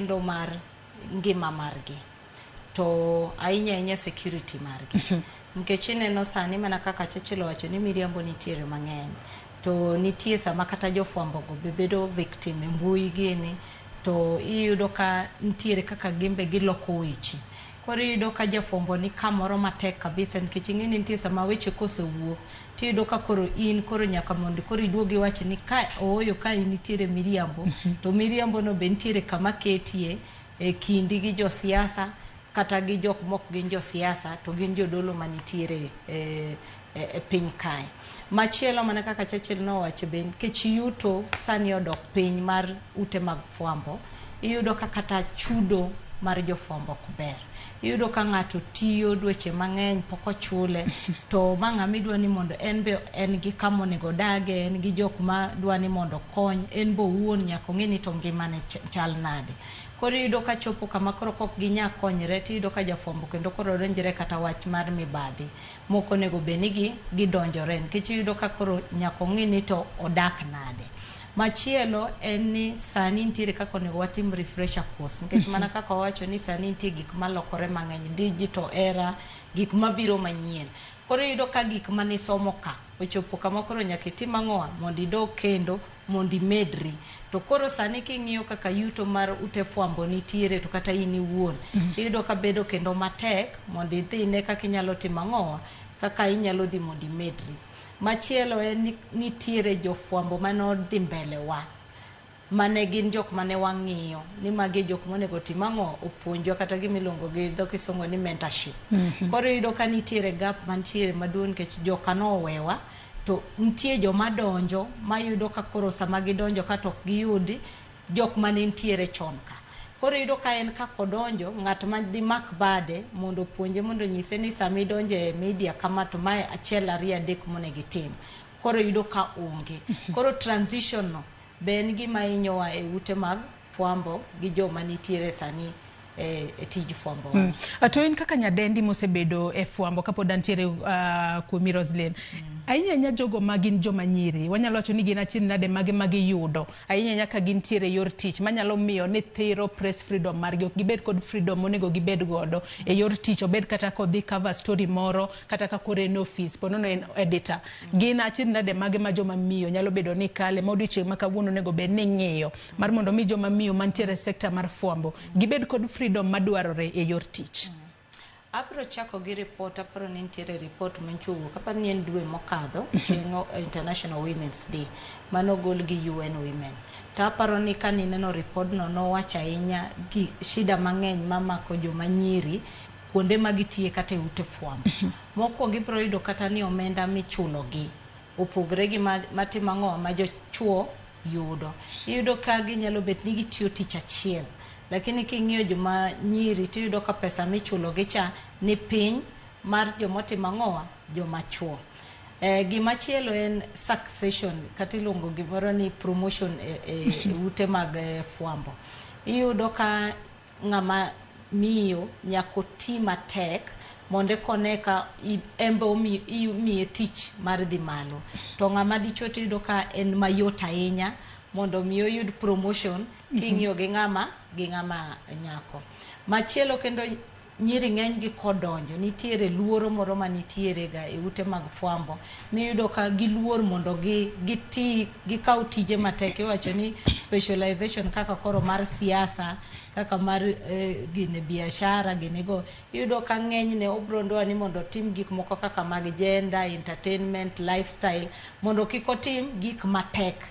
kendo mar ngima margi to ahinya ahinya security margi. Nikech ineno sani mana kaka Churchill owacho ni miriambo nitiere mang'eny. To nitie sama kata jofwambo go be bedo victim e mbui gini to iyudo ka nitiere kaka gin be giloko weche. Koro iyudo ka jafwambo ni kamoro matek kabisa nikech ing'e ni nitie sama weche kosewuok tiyudo ka koro in koro nyaka mondo koro iduog iwach ni ka ooyo ka in nitiere miriambo to miriambo no be nitiere kama ketie e kindi gi josiasa kata gi jok mok gin josiasa to gin jodolo manitiere e piny kae. Machielo mana kaka Churchill nowacho be nikech yuto sani odok piny mar ute mag fwambo, iyudo ka kata chudo mar jofwambo ok ber. Iyudo ka ng'ato tiyo dweche mang'eny pok ochule to ma ng'ama idwa ni mondo en be en gi kama onego odage, en gi jok ma dwa ni mondo okony, en be owuon nyaka ong'e ni to ngimane chal nade. Koro iyudo ka chopo kama koro kok ginya konyre tiyudo ka jafwambo kendo koro donjre kata wach mar mibadhi mok onego bed ni gidonjore nikech iyudo ka koro nyaka ong'i ni to odak nade. Machielo en ni sani nitiere kaka onego watim refresher course nikech mana kaka wawacho ni sani nitie gik malokore mang'eny, digital era, gik mabiro manyien. Koro iyudo ka gik manisomo ka ochopo kama koro nyaka itim ang'owa mondo idog kendo mondo imedri. To koro sani king'iyo kaka yuto mar ute fwambo nitiere to kata in iwuon, iyudo ka bedo kendo matek mondo idhi ine kaka inyalo timo ang'owa, kaka inyalo dhi mondo imedri. Machielo en ni nitiere jofwambo manodhi mbele wa mane gin jok mane wang'iyo ni magi e jok monego otim ang'o, opuonjwa kata gima iluongo gi dho kisungu ni mentorship. Koro iyudo ka nitiere gap mantiere maduong' nikech joka nowewa to nitie joma donjo mayudo ka koro sama gidonjo ka to ok giyudi jok mane nitiere chon ka. Koro iyudo ka en kaka odonjo, ng'at ma dimak bade mondo opuonje mondo onyise ni sama idonjo e media kama to mae achiel ariyo adek monego itim. Koro iyudo ka onge. Koro transition no be en gima hinyowa e ute mag fwambo gi joma nitiere sani e tij fwambo. To in kaka nyadendi mosebedo e fwambo kapod antiere kuomi Roslyn, ahinya ahinya jogo ma gin joma nyiri, wanyalo wacho ni gin achiedh nade mage ma giyudo ahinya ahinya ka gintiere e yor tich manyalo miyo ni thiro press freedom margi, ok gibed kod freedom monego gibed godo e yor tich, obed kata kodhi cover story moro kata ka koro en e office ponono en editor. Gin achiedh nade mage ma joma miyo nyalo bedo ni kale ma odiochieng' ma kawuono onego bed ni ing'iyo mar mondo mi joma miyo mantiere e sekta mar fwambo gibed kod freedom madwarore e yor tich? Abiro chako gi report, aparo ni nitiere report manyocha owuok, aparo ni en dwe mokadho, chieng' International Women's Day, manogol gi UN Women. To aparo ni kanineno report no nowacho ahinya gi shida mang'eny mamako joma nyiri kuonde ma gitiye kata e ute fwambo. Mokwongo ibiro yudo kata ni omenda michulogi opogre gi matimo ang'o ma jochuo yudo. Iyudo ka ginyalo bet ni gitiyo tich achiel, lakini king'iyo joma nyiri tiyudo ka pesa michulogi cha ni piny mar jomotimo ang'owa, joma chuo. Gimachielo en succession kata iluongo gimoro ni promotion e ute mag fwambo. Iyudo ka ng'ama miyo nyaka oti matek mondo eka one ka en be imiye tich mar dhi malo. To ng'ama dichuo tiyudo ka en mayot ahinya mondo mi oyud promotion king'iyo gi ng'ama nyako. Machielo kendo, nyiri ng'eny gi kodonjo nitiere luoro moro manitiere ga e ute mag fwambo miyudo ka giluor mondo gi giti gikaw tije matek. Iwacho ni specialization kaka koro mar siasa, kaka mar gine biashara gine go, iyudo ka ng'enyne obro dwa ni mondo otim gik moko kaka mag gender, entertainment, lifestyle mondo kik otim gik matek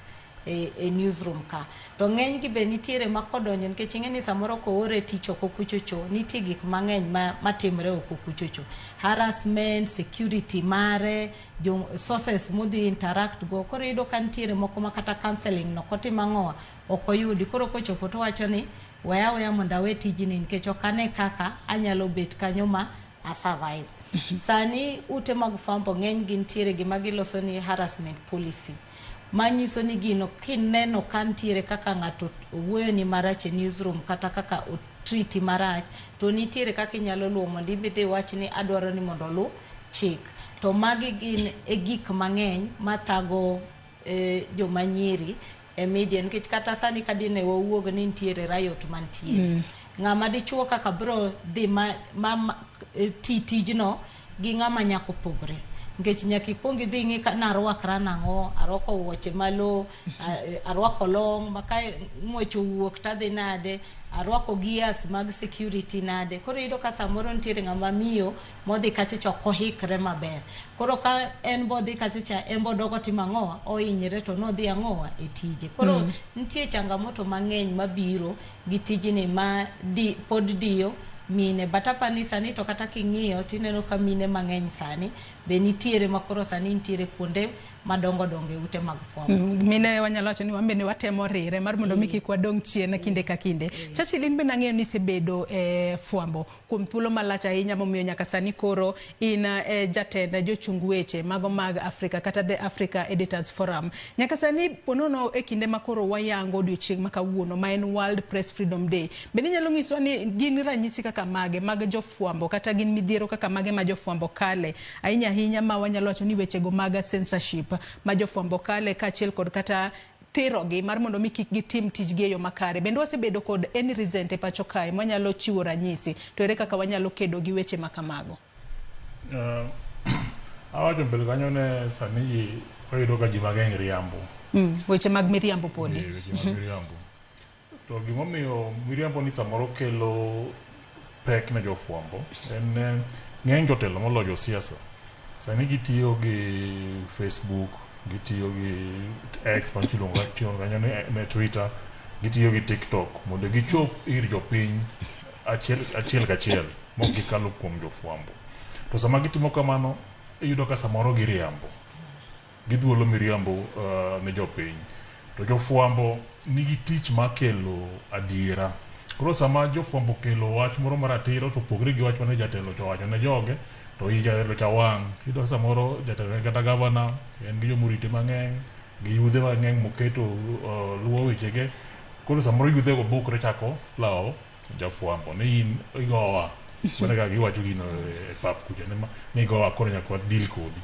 e newsroom ka. To ng'eny gi be nitiere ma kodonjo nikech ing'e ni samoro koore tich oko kuchocho nitie gik mang'eny matimre oko kuchocho, harassment, security mare, jo sources modhi interact go. Koro iyudo ka nitiere moko ma kata counseling no kotim ang'owa ok oyudi. Koro kochopo towacho ni weya aweya mondo awe tijni nikech ok ane kaka anyalo bet kanyo ma a survive. Sani ute mag fwambo ng'eny gi nitiere gima giloso ni harassment policy manyiso ni gino kineno ka nitiere kaka ng'ato owuoyo ni marach e newsroom kata kaka otreati marach to nitiere kaka inyalo luwo mondo ibidhi iwach ni adwaro ni mondo oluw chik. To magi gin e gik mang'eny mathago joma nyiri. e media nikech kata sani ka dine wawuog ni nitiere riot mantiere ng'ama dichuo kaka bro dhi ma, ma, ma ti tijno gi ng'ama nyako pogre nikech nyaka ikuong idhi ing'i ka narwakra nang'o arwako wuoche malo arwako long ma ka ng'wech owuok tadhi nade arwako gears mag security nade koro iyudo ka samoro nitiere ng'ama miyo modhi kacha cha ok ohikre maber koro ka en bodhi kacha cha en bodogo timo ang'owa ohinyre to nodhi ang'owa e tije koro nitie changamoto mang'eny mabiro gi tijni ma di, pod diyo mine but apani sani to kata king'iyo tineno ka mine mang'eny sani be nitiere ma koro sani nitiere kuonde madongo dongo e ute mag fwambo. Mine wanyalo wacho ni wan bende watemo rire mar mondo mi kik wadong' chien kinde ka kinde. Churchill in bende ang'eyo ni isebedo e fwambo kuom thuolo malach ahinya momiyo nyaka sani koro in e jatend jochung weche mago mag Africa kata the Africa Editors Forum. Nyaka sani ponono e kinde ma koro wayango odiochieng' ma kawuono ma en World Press Freedom Day. Bende inyalo nyiswa ni gin ranyisi kaka mage mag jofwambo kata gin midhiero kaka mage ma jofwambo kale ahinya ahinya ma wanyalo wacho ni wechego mag censorship ma jofwambo kale kaachiel kod kata thirogi mar mondo mi kik gitim tijgi e yo makare. Bende wasebedo kod any recent e pacho kae mwanyalo chiwo ranyisi to ere kaka wanyalo kedo gi weche ma kamago? Awacho mbele kanyo ne sani ji wayudo ka ji mang'eny riambo. Weche mag miriambo podi. Weche mag miriambo. To gimomiyo miriambo ni samoro kelo pek ne jofwambo en ng'eny jotelo moloyo josiasa sani gitiyo gi Facebook, gitiyo gi X machiluongo kanyo ne Twitter, gitiyo gi TikTok mondo gichop ir jopiny achiel achiel kachiel mok gikalo kuom jofwambo. To sama gitimo kamano iyudo ka samoro giriambo, gidhuolo miriambo ne jopiny. To jofwambo nigi tich mar kelo adiera. Koro sama jofwambo okelo wach moro maratiro to opogre gi wach mane jatelo cha owacho ne joge, to i jatelo cha wang'. Iyudo ka samoro jatelo en kata gavana, en gi jomorite mang'eny, gi yudhe mang'eny moketo luwo wechege. Koro samoro yudhe go bukre chako lawo jafwambo ni in igowa. Mana kaka giwacho gino e pap kucha ni igowa koro nyaka wa deal kodi.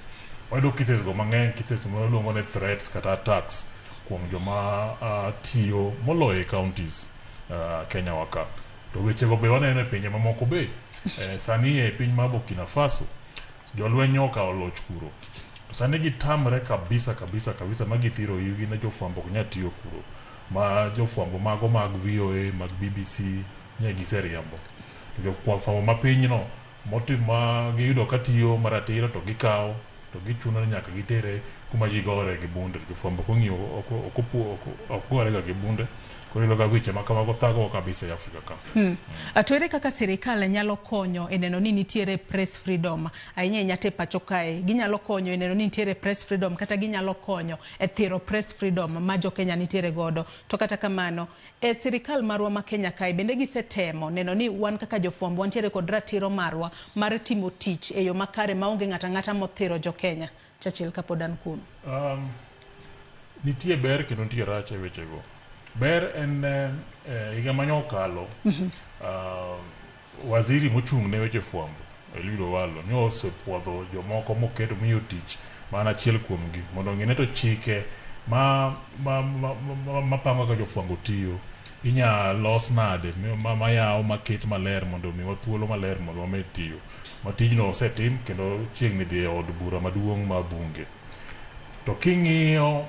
Wayudo cases go mang'eny, cases ma waluongo ni threats kata attacks kuom joma tiyo moloyo e counties Kenya wa ka. To weche go be waneno e pinje mamoko be. Sani e piny mar Burkina Faso, jolweny okawo loch kuro. To sani gitamre kabisa kabisa kabisa ma githiro yugi ne jofwambo ok nyal tiyo kuro. Ma jofwambo mago mag VOA, mag BBC nye giseriembo. To jofwambo ma pinyno ma giyudo ka tiyo maratiro to gikawo to gichuno ni nyaka gitere kuma ji gore gi bunde. Jofwambo kong'iyo ok gore ga gi bunde. Koro iyudo ka weche ma kamago thagowa kabisa e Afrika ka. To ere kaka sirikal nyalo konyo e neno ni nitiere press freedom ahinya ahinya te pacho kae? Ginyalo konyo e neno ni nitiere press freedom kata ginyalo konyo e thiro press freedom ma jo Kenya nitiere godo. To kata kamano, e sirikal marwa ma Kenya kae bende gisetemo neno ni wan kaka jofwambo wantiere kod ratiro marwa mar timo tich e yo makare maonge ng'ato ang'ata mothiro jo Kenya. Churchill kapod an kuomi. Nitie ber kendo nitie rach e wechego. Ber en higa mane okalo waziri mochung' ne weche fwambo Eliud Owalo ne osepuodho jomoko moketo miyo tich mana achiel kuomgi mondo ong'i ne to chike ma pango kaka jofwambo tiyo inya los nade mayaw maket maler mondo omiwa thuolo maler mondo wamed tiyo. Ma tijno osetim kendo chiegni dhi e od bura maduong' mar bunge. To king'iyo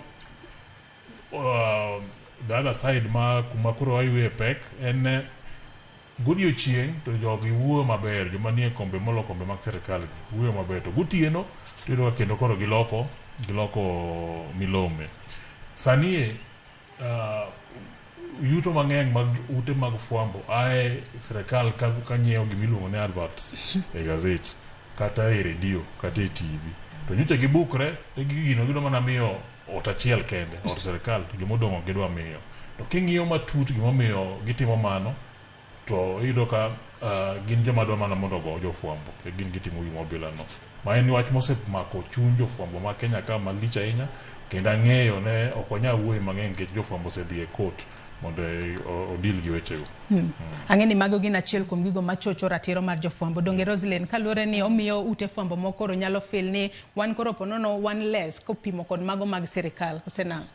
the other side ma kuma koro wayude pek en godiochieng' to jogi wuoyo maber, joma nie kombe molo kombe mag sirikal gi wuoyo maber, to gotieno to iyudo ka kendo koro giloko milome. Sani e yuto mang'eny mag ute mag fwambo ae sirikal ka nyiewo gimiluongo ni adverts e gazet kata e redio kata e TV. To nyocha gibukre to gino gidwa mana miyo ot achiel kende, od sirikal, to jomodong' ok gidwa miyo. To king'iyo matut gimomiyo gitimo mano, to iyudo ka gin joma dwa mana mondo ogo jofwambo, e gin gitimo gimoro bilano. Ma en wach mosemako chuny jofwambo ma Kenya ka malich ahinya, kendo ang'eyo ne ok wanyal wuoyo mang'eny nikech jofwambo osedhi e court mondo odil gi wechego. Ang'e ni mago gin achiel kuom gigo machocho ratiro mar jofwambo. Donge Roselyn, kaluwore ni omiyo ute fwambo moko koro nyalo feel ni wan koro ponono wan less kopimo kod mago mag sirikal, kose nang'o?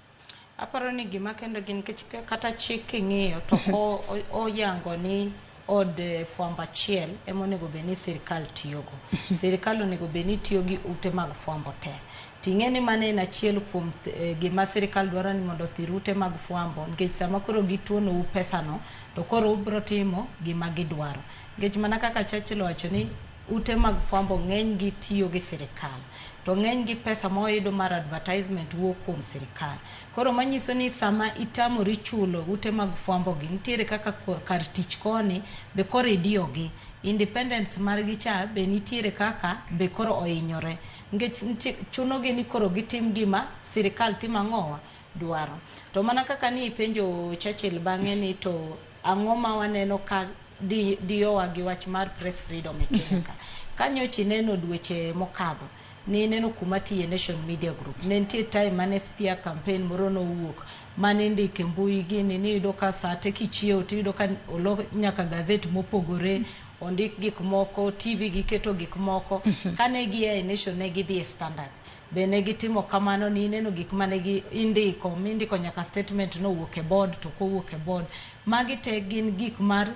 Aparo ni gima kendo gin nikech kata chik king'iyo to ko oyango ni od fwambo achiel ema onego bed ni sirikal tiyogo. Sirikal onego bed ni tiyo gi ute mag fwambo te. Ting'e ni mano en achiel kuom gima sirikal dwaro ni mondo othir ute mag fwambo nikech sama koro gituonou pesano to koro ubro timo gima gidwaro. Nikech mana kaka Churchill owacho ni ute mag fwambo ng'eny gi tiyo gi sirikal. To ng'eny gi pesa ma wayudo mar advertisement wuok kuom sirikal. Koro manyiso ni sama itamori chulo ute mag fwambo gi, nitiere kaka kar tich koni be koro idiyogi. Independence margi cha be nitiere kaka be koro ohinyore. Nikech chunogi ni koro gitim gima sirikal timo ang'owa dwaro. To mana kaka ni ipenjo Churchill bang'e ni to ang'o ma waneno ka diyowa gi wach mar press freedom e Kenya ka. Ka nyocha ineno dweche mokadho, ni ineno kuma tiye Nation Media Group. Ne nitie time mane smear campaign moro nowuok mane indiko e mbui gini niyudo ka sate kichiewo tiyudo ka olok nyaka gazet mopogore ondik gik moko, TV giketo gik moko. Kane gia e Nation ne gidhi e Standard. Be ne gitimo kamano ni ineno gik mane gi indiko mindiko nyaka statement nowuok e board to kowuok e board. Magi te gin gik mar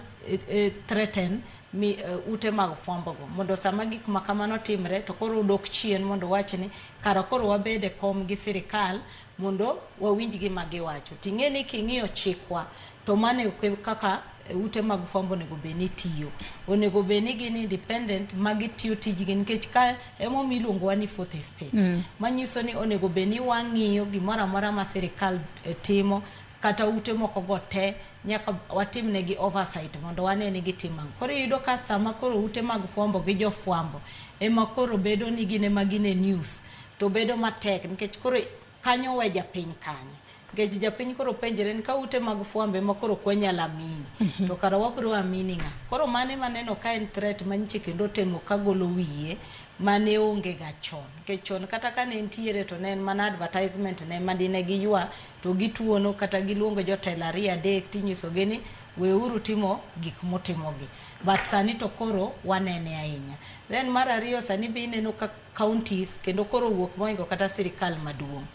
threaten mi ute mag fwambo go mondo sama gik ma kamano timre to koro udok chien mondo wach ni kara koro wabed e kom gi sirikal mondo wawinj gima giwacho. Ting'e ni king'iyo chikwa to mano e kaka ute mag fwambo onego bed ni tiyo. Onego bed ni gin independent ma gitiyo tijgi nikech ka emomiyo iluongowa ni fourth estate. Manyiso ni onego bed ni wang'iyo gimoro amora ma sirikal timo kata ute moko go te nyaka watim negi oversight mondo wane ni gitimo ang'o. Koro iyudo ka sama koro ute mag fwambo gi jofwambo ema koro bedo ni gin ema gin e news to bedo matek nikech koro kanyo we japiny kanye. Nikech japiny koro penjre ni ka ute mag fwambo ema koro ok wanyal amini to kara wabro amini ng'a. Koro mano ema aneno ka en threat manyiche kendo otemo ka golo wiye mane onge ga chon. Nikech chon kata kane nitiere to ne en mana advertisement ne madine giywa to gituono kata giluongo jotelo ariyo adek tinyisogi ni weuru timo gik mutimogi. But sani to koro wanene ahinya. Then mar ariyo sani be ineno ka counties kendo koro owuok mohingo kata sirikal maduong'.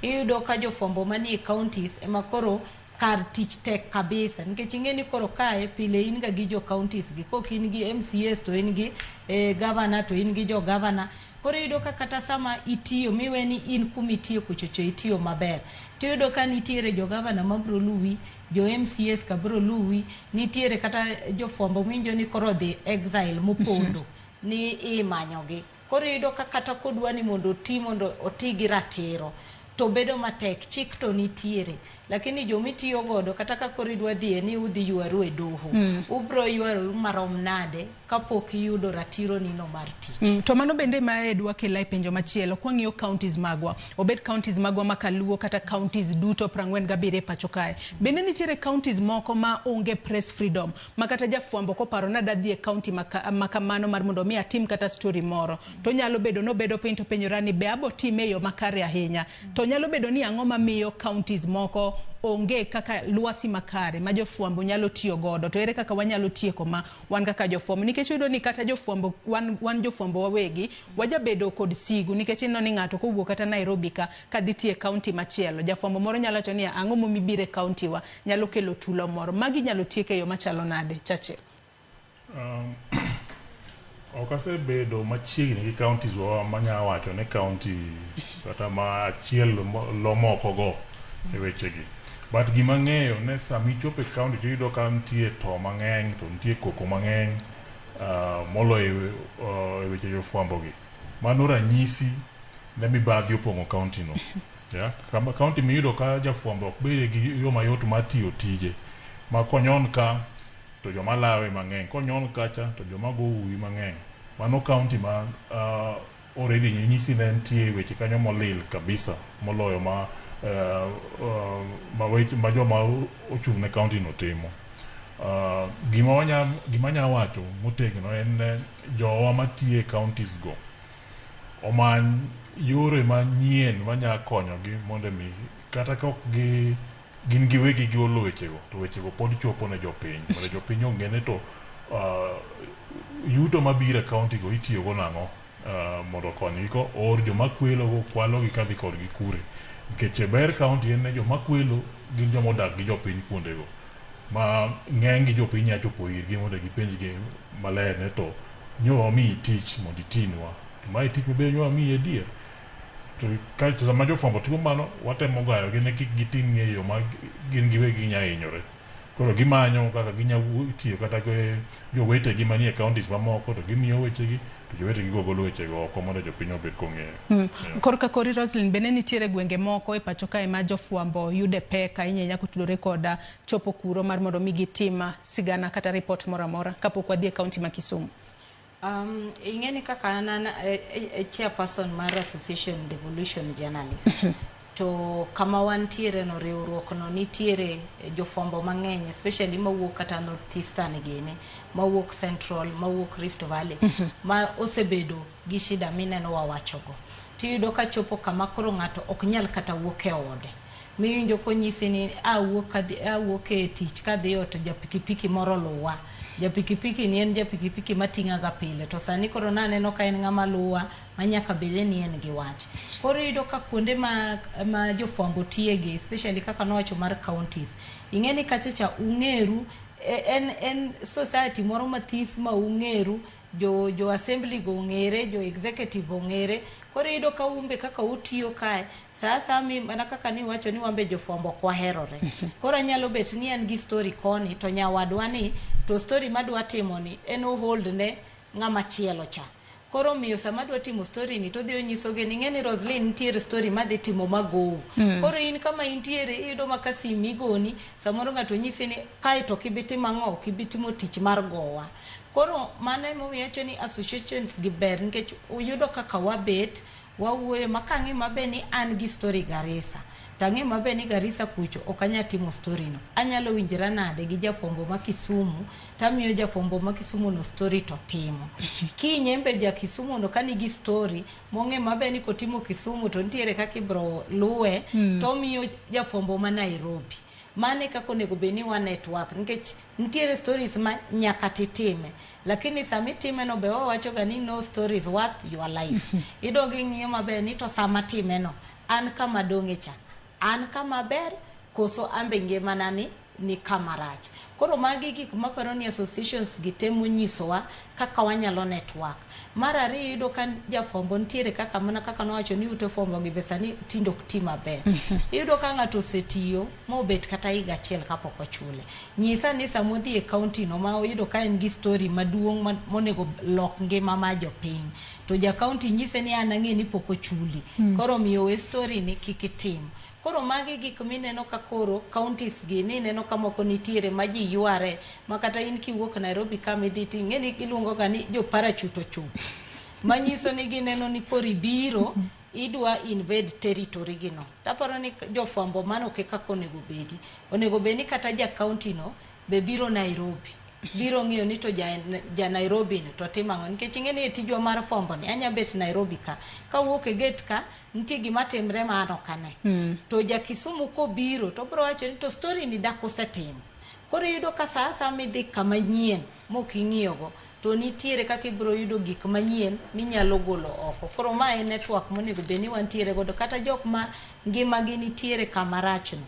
Iyudo ka jofwambo manie counties ema koro kar tich tek kabisa nikech ing'e ni koro kae pile in ga gi jo counties gi kok in gi MCAs to in gi governor to in gi jo governor. Koro iyudo ka kata sama itiyo miwe ni in kumitiyo kuchocho itiyo maber tiyudo ka nitiere jo governor mabro luwi, jo MCAs ka bro luwi, nitiere kata jofwambo miwinjo ni koro odhi exile mopondo ni imanyogi. Koro iyudo ka kata kodwa ni mondo oti mondo oti gi ratiro to bedo matek chik to nitiere lakini jomitiyo godo kata ka koro idwa dhiye ni udhi ywaru e doho ubro ywaru marom nade kapok iyudo ratiro nino mar tich. To mano bende ma dwa kela e penjo machielo kwang'iyo counties magwa obed counties magwa ma kaluo kata counties duto 47 e pacho kae bende nitiere counties moko ma onge press freedom ma kata jafwambo koparo ni adadhi e county ma kamano mar mondo mi atim kata story moro to nyalo bedo nobedo piny to penjora ni be abo time e yo makare ahinya to nyalo bedo ni ang'o mamiyo counties moko onge kaka lwasi makare ma jofwambo nyalo tiyo godo to ere kaka wanyalo tieko ma wan kaka jofwambo nikech iyudo ni kata jofwambo wan jofwambo wawegi wajabedo kod sigu nikech ineno ni ng'ato kowuok kata Nairobi ka kadhi tiyo e county machielo jafwambo moro nyalo wacho ni ang'o momiyo ibiro e county wa nyalo kelo tulo moro magi inyalo tiek e yo machalo nade Churchill? Ok asebedo machiegni gi counties wa manya wacho ni county kata ma achiel lo moko go e wechegi. But gima ang'eyo ne sama ichopo e county tiyudo ka nitie to mang'eny to nitie koko mang'eny moloyo e weche jofwambo gi. Mano ranyisi ne mibadhi opong'o county no. Yeah? Kama county miyudo ka jafwambo ok bede gi yo mayot mar tiyo tije. Ma konyon ka to joma lawe mang'eny, konyon kacha to joma go uwi mang'eny. Mano county ma already nyisi ne nitie weche kanyo molil kabisa moloyo ma joma ochung' ne county no timo. Gima anya wacho motegno en jowa matiyo e counties go omany yore manyien manya konyogi mondo mi kata ka ok gi gin giwegi giolo wechego to wechego pod chopo ne jopiny mondo jopiny ong'e ni to yuto mabiro e county go itiyo go nang'o mondo okonygi ko or joma kwelo go kwalo gi kadhi kodgi kure. Nikech ber county en ni joma kwelo gin joma odak gi jopiny kuondego. Ma ng'eny gi jopiny nyalo chopo irgi mondo gipenjgi maler ni to nyo wamiyi tich mondo itinwa. To mae tich maber nyo wamiyi adier. To kaeto sama jofwambo timo mano, watemo gayogi ni kik gitim e yo ma gin giwegi ginya hinyore. Koro gimanyo kaka ginya tiyo kata gi jowetegi manie counties mamoko to gimiyo wechegi to jowetegi go golo wechego oko mondo jopiny obed kong'eyo. Yeah. Korka kori Roslyn, bende nitiere gwenge moko e pacho kae ma jofwambo yude pek ahinya ahinya kotudore koda chopo kuro mar mondo mi gitim sigana kata ripot moro amora kapok wadhi e kaunti ma Kisumu? Ing'e ni kaka an an e chairperson mar Association Devolution Journalist. To kama wantiere no riwruok no nitiere jofwambo mang'eny especially mawuok kata North Eastern gini, mawuok Central, mawuok Rift Valley, ma osebedo gi shida mineno wawachogo. Tiyudo ka chopo kama koro ng'ato ok nyal kata wuok e ode. Miwinjo konyisi ni awuok kadhi awuok e tich kadhi ot ja pikipiki moro luwa. Ja pikipiki ni en ja pikipiki mating'a ga pile to sani koro naneno ka en ng'ama luwa ma nyaka bede ni en gi wach. Koro iyudo ka kuonde ma jofwambo tiye gi especially kaka nowacho mar counties. Ing'e ni kacha cha ung'eru en society moro mathis ma ung'eru jo assembly go ong'ere, jo executive ong'ere. Koro iyudo ka umbe kaka utiyo kae, sa asaya mi mana kaka niwacho ni wambe jofwambo ok waherore. Koro anyalo bet ni an gi story koni to nyawadwa ni to story madwa timo ni en ohold ne ng'ama chielo cha. Koro omiyo sama adwa timo story ni to odhi onyisogi ni ing'e ni Roslyn nitiere story madhi timo magowu. Koro in kama intiere iyudo ma ka sim igoni samoro ng'ato nyisi ni kae to ok ibi timo ang'o ok ibi timo tich mar gowa. Koro mano emomiyo awacho ni associations gi ber nikech uyudo kaka wabet wawuoyo ma kang'e maber ni an gi story Garissa tang'e maber ni Garissa kucho ok anyal timo story no. Anyalo winjra nade gi jafwambo ma Kisumu tamiyo jafwambo ma Kisumu no story to timo. Kiny embe ja Kisumu no kanigi story mong'e maber ni kotimo Kisumu to nitiere kaka ibro luwe tomiyo jafwambo ma Nairobi. Mano e kaka onego bed ni wa network nikech nitiere stories ma nyaka titime lakini sama itime no be wawacho ga ni no stories worth your life. Idog ing'iyo maber ni to sama time no an kama dong'e cha an kama ber koso ambe ngimana ni kama rach. Koro magi gik maparo ni associations gi temo nyisowa kaka wanyalo network. Mar ariyo iyudo ka jafwambo nitiere kaka mana kaka nowacho ni ute fwambo gi be sani tinde ok ti maber. Iyudo ka ng'ato osetiyo mobet kata higa achiel kapok ochule. Nyisa ni sama odhi e county no ma oyudo ka en gi story maduong' monego lok ngima mar jopiny. To ja county nyise ni an ang'e ni pok ochuli. Koro omiyo we story ni kik itim. Koro magi gik mineno ka koro counties gi ni ineno ka moko nitiere ma ji yware ma kata in kiwuok Nairobi kama idhi to ing'e ni giluongo ga ni jo parachute ochopo. Manyiso ni gineno ni koro ibiro idwa invade territory gi no. Taparo ni jofwambo mano ok e kaka onego bedi. Onego bed ni kata ja county no be biro Nairobi. Biro ng'iyo ni to ja Nairobi ni to timo ang'o nikech ing'e ni e tijwa mar fwambo ni anya bet Nairobi ka kawuok e gate ka nitie gima timre ma an ok ane. To ja Kisumu kobiro to obiro wacho ni to story ni dak usetimo. Koro iyudo ka sa asaya midhi kama nyien mok ing'iyo go to nitiere kaka ibiro yudo gik manyien minyalo golo oko. Koro ma en network monego bed ni wantiere godo kata jok ma ngimagi nitiere kama rach no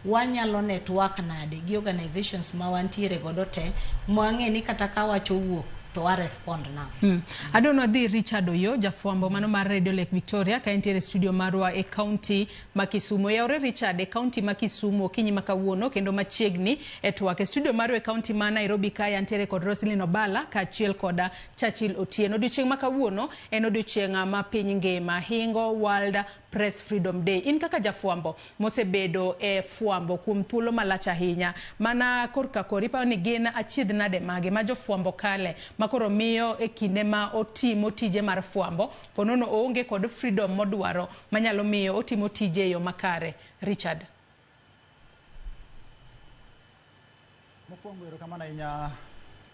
wanyalo network nade gi organizations ma wantiere godo te mwang'e ni kata ka wach owuok to wa respond now. Adwa wadhi Richard Oyo, jafwambo mano mar Radio Lake Victoria ka entiere e studio marwa e county ma Kisumu. Yaore Richard, e county ma Kisumu okinyi ma kawuono kendo machiegni e twak. E studio marwa e county ma Nairobi kae antiere kod Roslyn Obala kaachiel kod Churchill Otieno. Odiochieng' ma kawuono en odiochieng' ma piny ngima hingo World Press Freedom Day. In kaka jafwambo mosebedo e fwambo kuom thuolo malach ahinya, mana korka kori iparo ni gin achiedh nade mage ma jofwambo kale ma koro miyo e kinde ma otimo tije mar fwambo ponono oonge kod freedom modwaro manyalo miyo otimo tije e yo makare? Richard. Mokwongo erokamano ahinya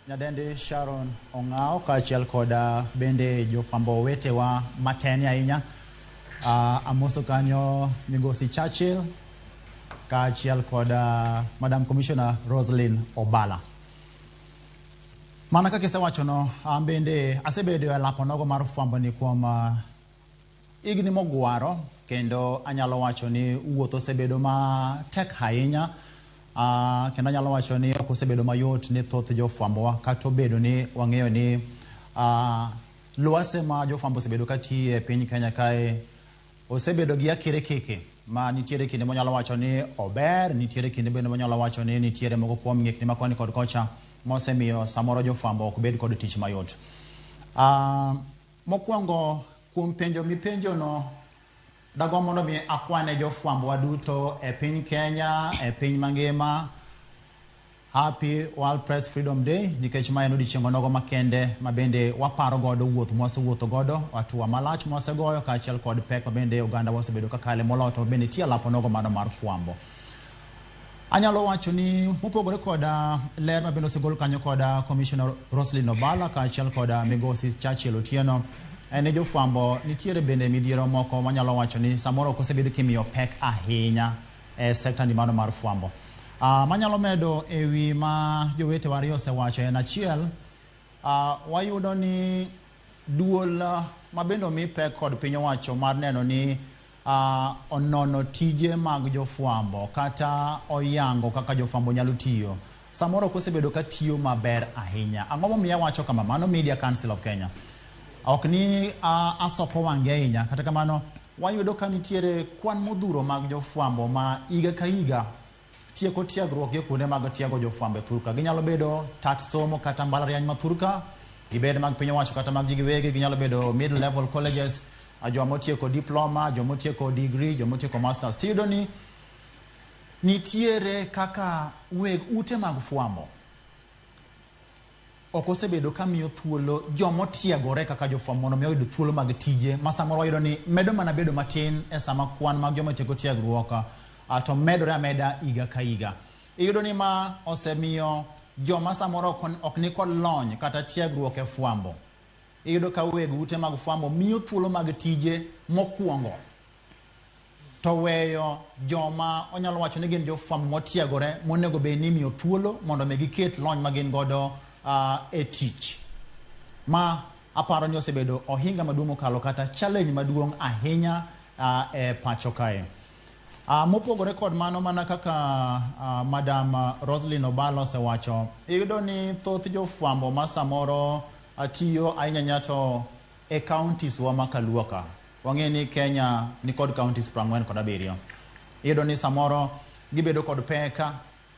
nyadendi Sharon Ong'ao kaachiel kod bende jofwambo wetewa mateni ahinya. Amoso kanyo migosi Churchill kaachiel kod Madam Commissioner Roslyn Obala. Mana kaka isewachono, an bende asebedo e lap onogo mar fwambo ni kuom higni mogwaro kendo anyalo wacho ni wuoth osebedo matek ahinya. Kendo anyalo wacho ni ok osebedo mayot ne thoth jofwambowa kata obedo ni wang'eyo ni lwase ma jofwambo osebedo katiye e piny Kenya kae osebedo gi akirikiki ma nitiere kinde monyalo wacho ni ober, nitiere kinde bende monyalo wacho ni nitiere moko kuom ng'ikni ma koni kod kocha mosemiyo samoro jofwambo ok bed kod tich mayot. Mokwongo kuom penjo mipenjono, dagomb mondo mi akwane jofwambo duto e piny Kenya, e piny mangima, Happy World Press Freedom Day, nikech ma en odiochieng' onogo makende ma bende waparo godo wuoth mwasewuotho godo, hatua malach mwasegoyo kaachiel kod pek ma bende oganda wasebedo kakale moloyo to bende tiyo lap onogo mano mar fwambo. Anyalo wacho ni mopogore koda ler ma bende osegol kanyo koda Commissioner Roselyn Obala kaachiel koda Migosi Churchill Otieno, en ni jofwambo nitiere bende midhiero moko manyalo wacho ni samoro ok osebedo kimiyo pek ahinya e sekta ni mano mar fwambo. Manyalo medo ewi ma jowetewa ariyo osewacho en achiel, wayudo ni duol ma bende omi pek kod piny owacho mar neno ni onono tije mag jofwambo kata oyango kaka jofwambo nyalo tiyo, samoro ok osebedo ka tiyo maber ahinya. Ang'o momiyo awacho kama? Mano Media Council of Kenya. Ok ni asoko wang'gi ahinya, kata kamano wayudo ka nitiere kwan modhuro mag jofwambo ma higa ka higa tieko tiegruok gi kuonde mag tiego jofwambo e thurka. Ginyalo bedo tat somo kata mbalariany ma thurka, gibed mag piny owacho kata mag ji giwegi, ginyalo bedo middle level colleges, joma otieko diploma, joma otieko degree, joma otieko masters. Tiyudo ni nitiere kaka weg ute mag fwambo ok osebedo ka miyo thuolo jomotiegore kaka jofwambo mondo mi oyud thuolo mag tije ma samoro wayudo ni medo mana bedo matin e sama kwan mag joma tieko tiegruok to medore ameda higa ka higa. Iyudo ni ma osemiyo joma samoro ok ni kod lony kata tiegruok e fwambo. Iyudo ka weg ute mag fwambo miyo thuolo mag tije mokwongo to weyo joma onyalo wacho ni gin jofwambo motiegore monego bed ni imiyo thuolo mondo mi giket lony ma gin godo e tich. Ma aparo ni osebedo ohinga maduong' mokalo kata challenge maduong' ahinya e pacho kae. Mopogore kod mano, mana kaka Madam Roselyn Obala osewacho, iyudo ni thoth jofwambo ma samoro tiyo ahinya ahinya to e counties wa ma Kaluo ka. Wang'eyo ni Kenya ni kod counties 47. Iyudo ni samoro gibedo kod pek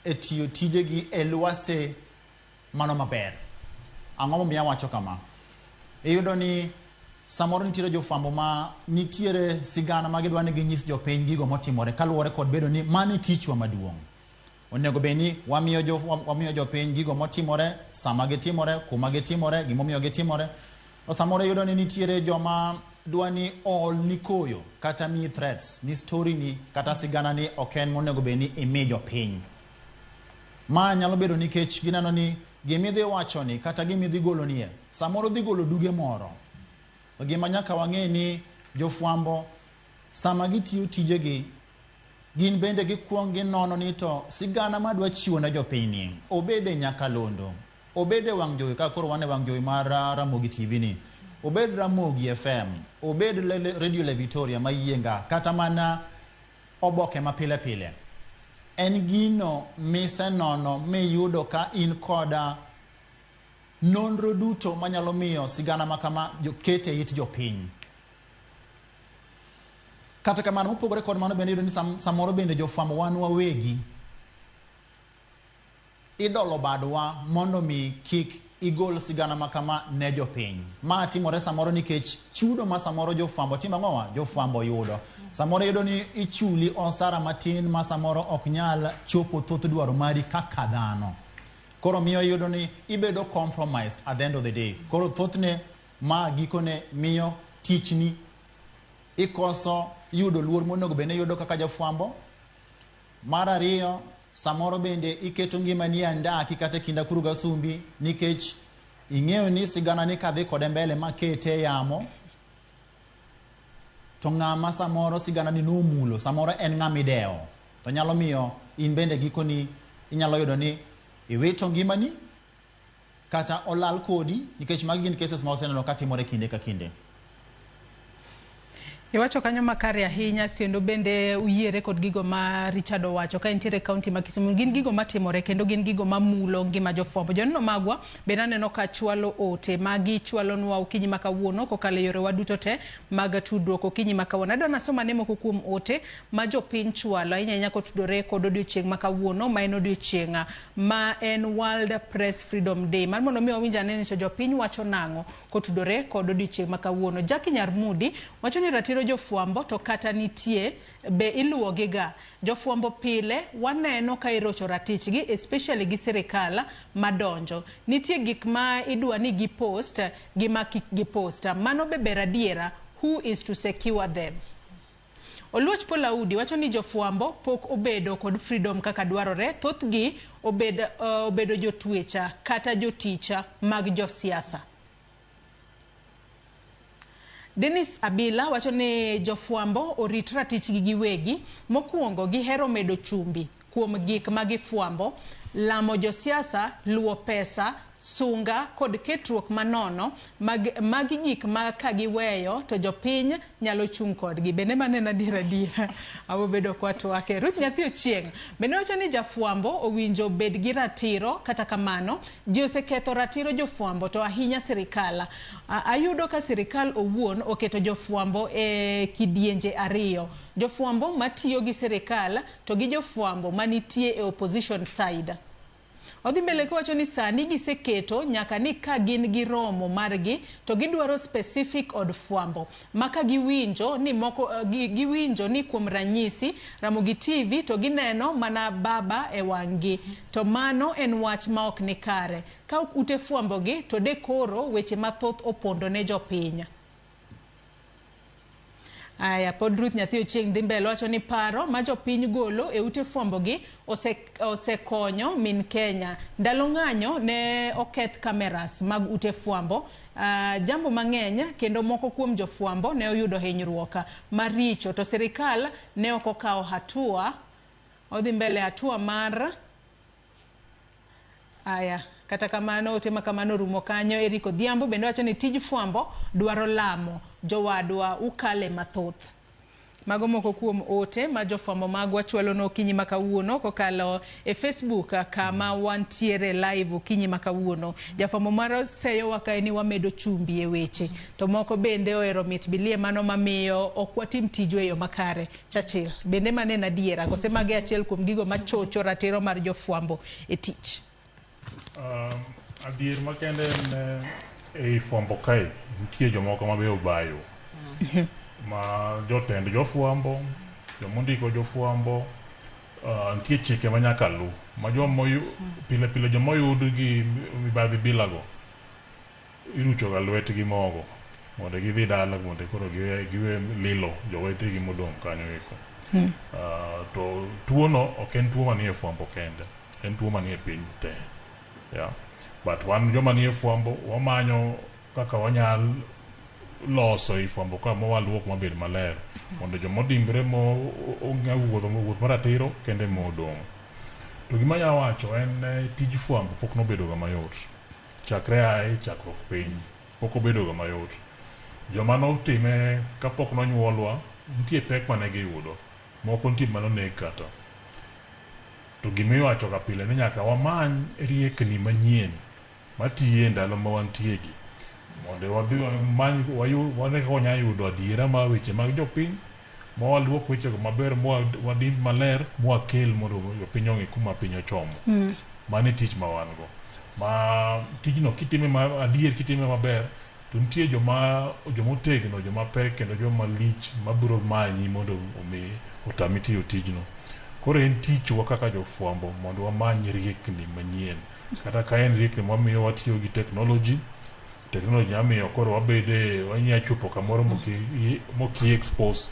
e tiyo tijegi e lwase mano maber. Ang'o momiyo awacho kama? Iyudo ni samoro nitiere jofwambo ma nitiere sigana ma gidwa ni ginyis jopiny gigo motimore kaluwore kod bedo ni mano e tichwa maduong'. Onego bed ni wamiyo jopiny gigo motimore, sama gitimore, kuma gitimore, gimomiyo gitimore. To samoro iyudo ni nitiere joma dwa ni ool ni koyo kata miyi threats ni story ni kata sigana ni ok en monego bed ni imi jopiny. Ma nyalo bedo nikech gineno ni gimidhi wacho ni kata gimidhi golo nie samoro dhi golo duge moro. To gima nyaka wang'e ni jofwambo sama gitiyo tijegi gin bende gikuong ginono ni to sigana madwa chiwo ne jopiny ni obed e nyakalondo, obed e wang' jowi kaka koro wan e wang' jowi mar Ramogi TV ni, obed Ramogi FM, obed Radio Le Victoria mayienga, kata mana oboke ma pile pile. En gino misenono miyudo ka in koda nonro duto manyalo miyo sigana ma kama kete e it jopiny. Kata kamano, mopogore kod mano bende iyudo ni samoro bende jofwambo wan wawegi idolo badwa mondo mi kik igol sigana ma kama ne jopiny. Ma timore samoro nikech chudo ma samoro jofwambo timo ang'owa? Jofwambo yudo. Samoro iyudo ni ichuli osara matin ma samoro ok nyal chopo thoth dwaro mari kaka dhano. Koro miyo iyudo ni ibedo compromised at the end of the day. Koro thothne ma gikone miyo tichni ikoso yudo luor monego bed ni iyudo kaka jafwambo. Mar ariyo, samoro bende iketo ngimani e andaki kata e kind akuru gasumbi nikech ing'eyo ni sigana ni kadhi kode mbele makete e yamo to ng'ama samoro sigana ni nomulo samoro en ng'ama idewo to nyalo miyo in bende gikoni inyalo yudo ni iwito ngimani kata olal kodi nikech magi gin cases ma waseneno ka timore kinde ka kinde. Iwacho kanyo makare ahinya kendo bende uyiere kod gigo ma Richard owacho ka entiere e kaunti ma Kisumu. Gin gigo matimore kendo gin gigo mamulo ngima jofwambo. Joneno magwa bende aneno ka chwalo ote ma gichwalonwa okinyi ma kawuono kokalo e yorewa duto te mag tudruok okinyi ma kawuono. Adwa nasom ane moko kuom ote ma jopiny chwalo ahinya ahinya kotudore kod odiochieng' ma kawuono ma en odiochieng' ma en World Press Freedom Day. Mar mondo mi wawinj ane ni to jopiny wacho nang'o kotudore kod odiochieng' ma kawuono. Jackie Nyarmudi wacho ni ratiro jofwambo to kata nitie be iluwogi ga. Jofwambo pile waneno ka irocho ratichgi especially gi sirikal madonjo. Nitie gik ma idwa ni gi post gi ma kik gi post. Mano be ber adiera, who is to secure them? Oluoch Paul Audi wacho ni jofwambo pok obedo kod freedom kaka dwarore, thothgi obedo jotwecha kata joticha mag josiasa. Dennis Abila wacho ni jofwambo orit ratichgi giwegi, mokwongo gihero medo chumbi kuom gik ma gifwambo, lamo josiasa, luwo pesa, sunga kod ketruok manono mag magi gik ma ka giweyo to jopiny nyalo chung' kodgi. Bende mano en adier adiera? Wabobedo kwatwake. Ruth Nyathi Ochieng' bende wacho ni jafwambo owinjo bed gi ratiro, kata kamano ji oseketho ratiro jofwambo to ahinya sirikal. Ayudo ka sirikal owuon oketo jofwambo e kidienje ariyo. Jofwambo matiyo gi sirikal to gi jofwambo manitie e opposition side. Odhi mbele kowacho ni sani giseketo nyaka ni ka gin gi romo margi to gidwaro specific od fwambo ma ka giwinjo ni moko giwinjo ni kuom ranyisi Ramogi TV to gineno mana baba e wang'gi to mano en wach ma ok ni kare. Ka ok ute fwambo gi to de koro weche mathoth opondo ne jopiny. Aya, pod Ruth Nyathi Ochieng' dhi mbele wacho ni paro ma jopiny golo e ute fwambo gi osekonyo min Kenya. Ndalo ng'anyo ne oketh cameras mag ute fwambo, jambo mang'eny kendo moko kuom jofwambo ne oyudo hinyruok maricho to sirikal ne ok okawo hatua. Odhi mbele hatua mar Aya, kata kamano ote ma kamano orumo kanyo. Eric Odhiambo bende wacho ni tij fwambo dwaro lamo, jowadwa ukale mathoth. Mago moko kuom ote ma jofwambo magwa chwalo no okinyi ma kawuono kokalo e Facebook kama wantiere live okinyi ma kawuono. Jafwambo moro seyowa kae ni wamedo chumbi e weche, to moko bende ohero mit bilie mano mamiyo ok watim tijwa e yo makare. Churchill, bende mano en adiera kose magi achiel kuom gigo machocho ratiro mar jofwambo e tich? Adier makende en ei fwambo kae nitie jomoko ma be obayo ma jotend jofwambo, jomondiko jofwambo, nitie chike ma nyaka lu ma joma pile pile joma oyud gi mibadhi bilago irucho ga lwetgi mogo mondo gidhi dala mondo koro giwe lilo jowetegi modong' kanyo eko. To tuono ok en tuo manie fwambo kende, en tuo manie piny te. Yeah. But wan joma nie fwambo wamanyo kaka wanyal loso i fwambo ka ma waluok mabed maler mondo joma odimbre mo ong'e wuotho wuoth maratiro kende modong'. To gima anyalo wacho en tij fwambo pok nobedo ga mayot. Chakre ae chakruok piny pok obedo ga mayot. Joma notime kapok nonyuolwa nitie pek mane giyudo. Moko nitie manoneg kata. To gimiwacho ga pile ni nyaka wamany riekni manyien matiyo e ndalo ma wantie gi mondo wadhi wamany wane kaka wanyalo yudo adiera mar weche mag jopiny ma waluok wechego maber ma wadimb maler mwakel mondo jopiny ong'e kuma piny ochomo. Mano e tich ma wan go. Ma tijno kitime ma adier kitime maber to nitie joma otegno, joma pek kendo joma lich mabiro manyi mondo omi otami tiyo tijno. Koro en tichwa kaka jofwambo mondo wamany riekni manyien. Kata ka en riekni mamiyo watiyo gi technology, technology nyalo miyo koro wabede wanyalo chopo kamoro moki expose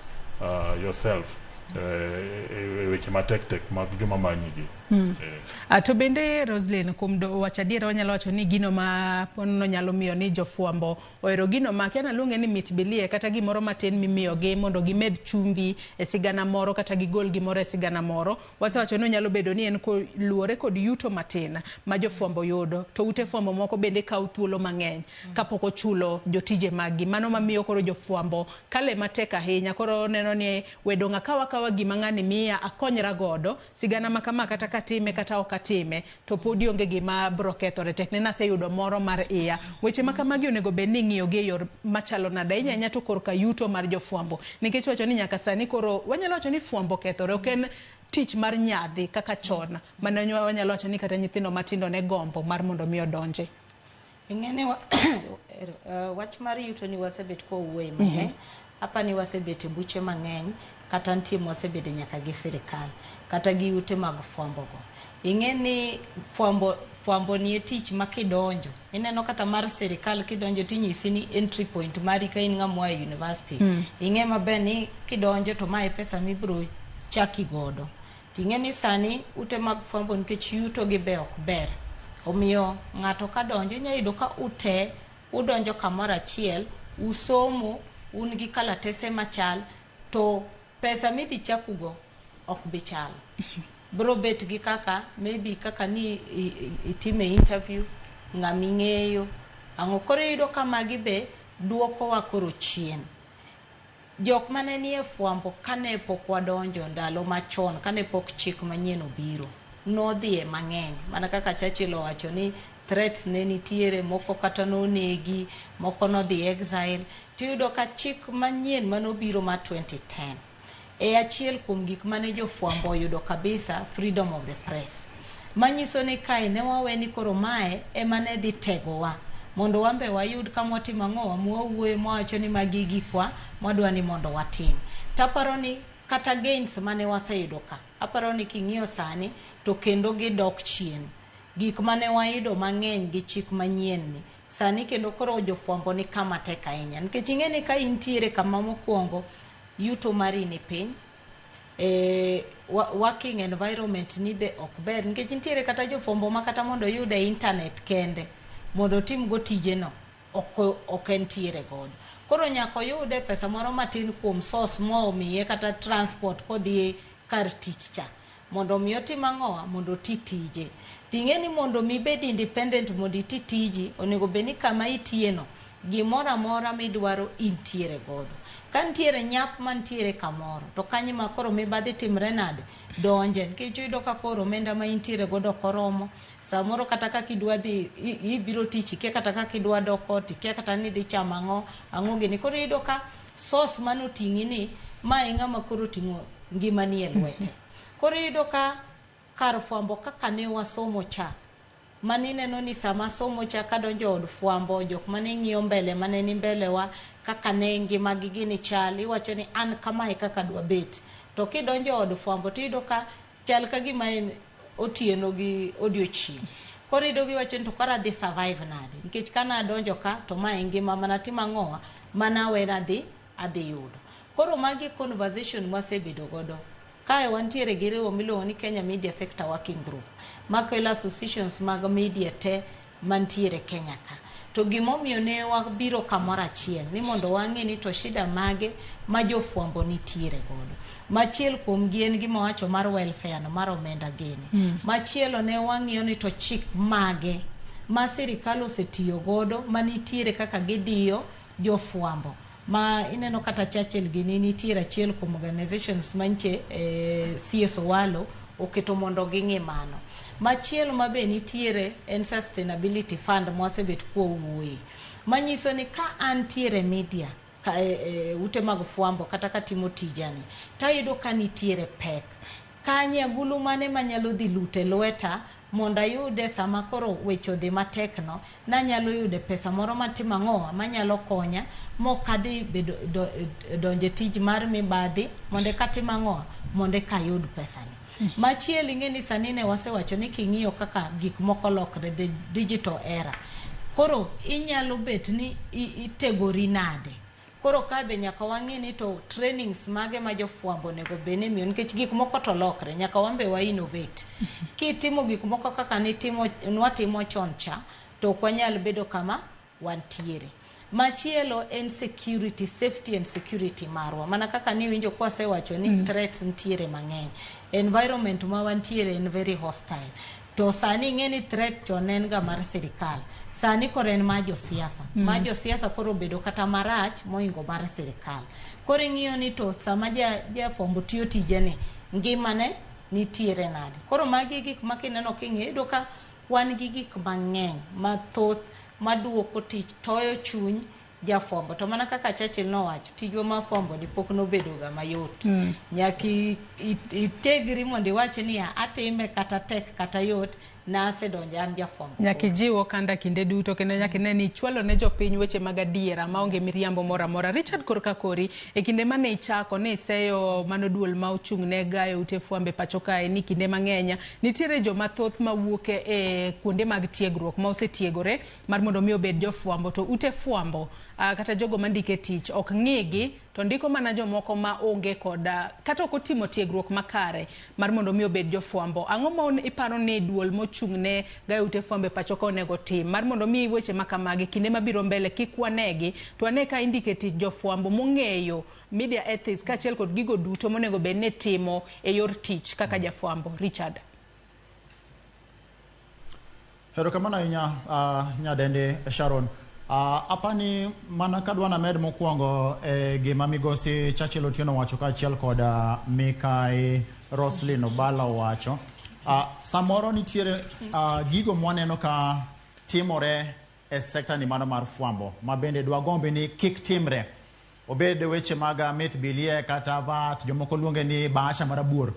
yourself e weche matek tek mag joma manyi gi. To bende Roslyn, kuom wacho adiera, wanyalo wacho ni gino ma ponono nyalo miyo ni jofwambo ohero gino ma kia naluonge ni mit bilie, kata gimoro matin mimiyogi mondo gimed chumbi e sigana moro kata gigol gimoro e sigana moro. Wasewacho ni onyalo bedo ni en luwore kod yuto matin ma jofwambo yudo, to ute fwambo moko bende kawo thuolo mang'eny kapok ochulo jotije maggi. Mano mamiyo koro jofwambo kale matek ahinya. Koro neno ni wedong' akawa akawa gima ng'ani miya akonyra godo sigana ma kama, kata katime kata ok atime to podi onge gima bro kethore, tek ne naseyudo moro mar iya. Weche ma kamagi onego bed ni ing'iyo gi e yor machalo nade, ahinya ahinya to korka yuto mar jofwambo, nikech wacho ni nyaka sani koro wanyalo wacho ni fwambo kethore, ok en tich mar nyadhi kaka chon mane wanyalo wacho ni kata nyithindo matindo ne gombo mar mondo mi odonje. Ing'eni wach mar yuto ni wasebet kwawuoye mang'eny. Apa ni wasebet e buche mang'eny, kata nitie mwasebede nyaka gi sirikal kata gi ute mag fwambo go. Ing'e ni fwambo fwambo ni e tich ma kidonjo ineno kata mar sirikal, kidonjo tinyisi ni entry point mari ka in ng'ama oa e university, ing'e maber ni kidonjo to mae pesa mibiro chaki godo. Ting'e ni sani ute mag fwambo, nikech yuto gi be ok ber, omiyo ng'ato ka donjo inya yudo ka ute udonjo kamoro achiel, usomo, un gi kalatese machal, to pesa midhi chakugo ok bi chal. Bro bet gi kaka maybe kaka ni itime interview ng'aming'eyo ang'o. Koro iyudo ka magi be duokowa koro chien. Jok mane nie fwambo kane pok wadonjo ndalo machon, kane pok chik manyien obiro, nodhiye mang'eny. Mana kaka Churchill owacho ni threats ne nitiere, moko kata nonegi, moko nodhi exile. Tiyudo ka chik manyien manobiro mar 2010 e achiel kuom gik mane jofwambo oyudo kabisa, freedom of the press, manyiso ni kae ne wawe ni koro mae ema ne dhi tegowa mondo wan be wayud kama watimo ang'owa mwawuoye, mwawacho ni magi gikwa mwadwa ni mondo watim. Taparo ni kata gains mane waseyudo ka, aparo ni king'iyo sani to kendo gidok chien. Gik mane wayudo mang'eny gi chik manyien ni sani kendo koro jofwambo ni kama tek ahinya, nikech ing'e ni ka intiere kama mokwongo yuto mari ni piny, working environment ni be ok ber, nikech nitiere kata jofwambo ma kata mondo oyud e internet kende mondo otim go tijeno ok entiere godo. Koro nyaka oyude pesa moro matin kuom source momiye kata transport kodhi kar tich cha mondo mi otim ang'owa, mondo oti tije. Ting'e ni mondo mi ibed independent mondo iti tiji, onego bed ni kama itiye no gimoro amora midwaro intiere godo. Ka nitiere nyap mantiere kamoro to kanyo ma koro mibadhi timre nade donje, nikech iyudo ka koro omenda ma intiere godo ok oromo. Samoro kata kaka idwa dhi ibiro tich, ikia kata kaka idwa dok ot, ikia kata ni idhi chamo ang'o ang'o gini. Koro iyudo ka source manoting'i ni ma e ng'ama koro oting'o ngimani e lwete. Koro iyudo ka kar fwambo kaka ne wasomo cha, mane ineno ni sama somo cha kadonjo od fwambo, jok mane ng'iyo mbele mane ni mbele wa kaka ne ngimagi gini chal, iwacho ni an kamae kaka adwa bet. To kidonjo od fwambo tiyudo ka chal ka gima en otieno gi odiochieng'. Koro iyudo giwacho ni to koro adhi survive nade, nikech kana adonjo ka to mae ngima manatimo ang'owa mana adhi adhi yudo. Koro magi conversation mwasebedo godo. Kae wantiere gi riwruok miluongo ni Kenya Media Sector Working Group, makelo associations mag media te mantiere Kenya ka. To gimomiyo ne wabiro kamoro achiel ni mondo wang'e ni to shida mage ma jofwambo nitiere godo. Machiel kuom gi en gima wacho mar welfare no, mar omenda gini. Machielo ne wang'iyo ni to chik mage ma sirikal osetiyo godo manitiere kaka gidiyo jofwambo. Ma ineno kata Churchill gini nitiere achiel kuom organizations manche CS Owalo oketo mondo ging'i mano. Machielo mabe nitiere en sustainability fund mwasebet kwawuoye, manyiso ni ka antiere media ka, ute mag fwambo kata katimo tijani tayudo ka nitiere pek kanye, agulu mane manyalo dhi lute lweta mondo ayude sama koro weche odhi matek no, nanyalo yude pesa moro matimo ang'owa manyalo konya mok adhi bedo donje tij mar mibadhi mondo eka tim ang'owa mondo eka ayud pesani. Machielo ing'e ni sani ne wasewacho ni king'iyo kaka gik moko lokre, the digital era, koro inyalo bet ni itegori nade. Koro ka be nyaka wang'i ni to trainings mage ma jofwambo onego bed ni imiyo, nikech gik moko to lokre, nyaka wan be wa innovate. Kitimo gik moko kaka nitimo, nwatimo chon cha, to ok wanyal bedo kama wantiere. Machielo en security, safety and security marwa. Mana kaka niwinjo kwasewacho ni threats nitiere mang'eny. Environment ma wantiere en very hostile. To sani ing'e ni threat chon ne en ga mar sirikal. Sani koro en mar josiasa. Mar josiasa koro obedo kata marach mohingo mar sirikal. Koro ing'iyo ni to sama jafwambo tiyo tijeni, ngimane nitiere nade. Koro magi gik ma kineno king'iyo, iyudo ka wan gi gik mang'eny mathoth maduoko tich, toyo chuny jafwambo. To mana kaka Churchill nowacho, tijwa mar fwambo ni pok nobedo ga mayot. Nyaka itegri mondo iwach niya, atime kata tek kata yot, nasedonjo an jafwambo. Nyaka ijiw okanda kinde duto kendo nyaka ine ni ichwalo ne jopiny weche mag adiera maonge miriambo moro amora. Richard, korka kori, e kinde mane ichako ne iseyo mano duol ma ochung' ne gayo ute fwambo e pacho kae ni kinde mang'eny nitiere joma thoth mawuok e kuonde mag tiegruok ma osetiegore mar mondo mi obed jofwambo, to ute fwambo kata jogo mandike tich ok ng'igi to ndiko mana jomoko ma onge kod kata ok otimo tiegruok makare mar mondo mi obed jofwambo. Ang'o ma iparo ni duol mochung' ne gayo ute fwambo e pacho ka onego tim mar mondo mi weche ma kamagi kinde mabiro mbele kik wanegi, to wane ka indike tich jofwambo mong'eyo media ethics kaachiel kod gigo duto monego bed ni timo e yor tich kaka jafwambo? Richard. Erokamano ahinya, nyadendi Sharon. Apani mana kadwa named mokwongo e gima migosi Churchill Otieno owacho kaachiel kod Mikai Roslyn Obala owacho. Samoro nitiere gigo mwaneno ka timore e sekta ni mano mar fwambo ma bende dwagombi ni kik timre. Obed weche mag mit bilie kata VAT, jomoko luonge ni bahasha marabuor.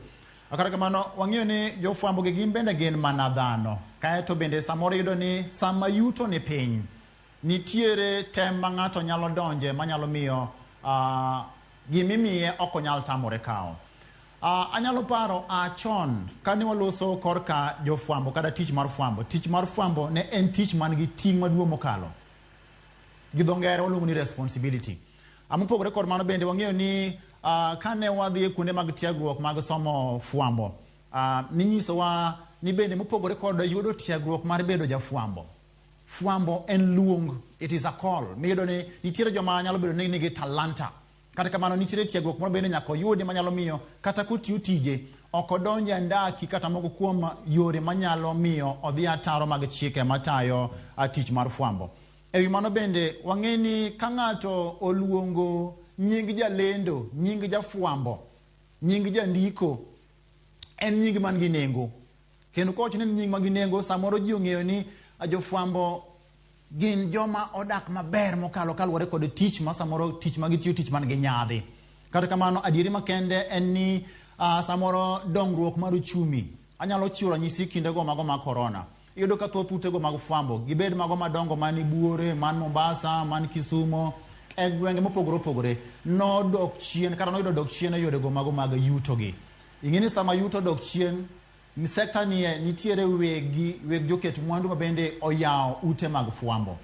Kata kamano wang'eyo ni jofwambo gi gin bende gin mana dhano. Kaeto bende samoro iyudo ni sama yuto ni piny, nitiere tem ma ng'ato nyalo donje manyalo miyo gimimiye ok onyal tamore kawo. Anyalo paro chon kane waloso korka jofwambo kata tich mar fwambo. Tich mar fwambo ne en tich man gi ting' maduong' mokalo. Gi dho ngere waluongo ni responsibility. Mopogore kod mano bende wang'eyo ni kane wadhi e kuonde mag tiegruok mag somo fwambo, ninyisowa ni bende mopogore kod yudo tiegruok mar bedo jafwambo, fwambo en luong, it is a call. Miyudo ni nitiere joma nyalo bedo ni nigi talanta. Kata kamano nitiere tiegruok moro bende nyaka oyudi manyalo miyo kata kotiyo tije ok odonj e andaki kata moko kuom yore manyalo miyo odhi ataro mag chike matayo tich mar fwambo. Ewi mano bende wang'e ni ka ng'ato oluongo nying jalendo, nying jafwambo, nying jandiko, en nying man gi nengo. Kendo kowacho ni en nying man gi nengo, samoro ji ong'eyo ni jofwambo gin joma odak maber mokalo kaluwore kod tich ma samoro tich ma gitiyo tich man gi nyadhi. Kata kamano adieri makende en ni samoro dongruok mar uchumi. Anyalo chiwo ranyisi kindego mago mag corona. Iyudo ka thoth utego mag fwambo, gibed mago madongo man Buore, man Mombasa, man Kisumo, e gwenge mopogore opogore, nodok chien kata noyudo dok chien e yorego mago mag yuto gi. Ing'e ni sama yuto dok chien, sekta nie nitiere weg joket mwandu ma bende oyawo ute mag fwambo.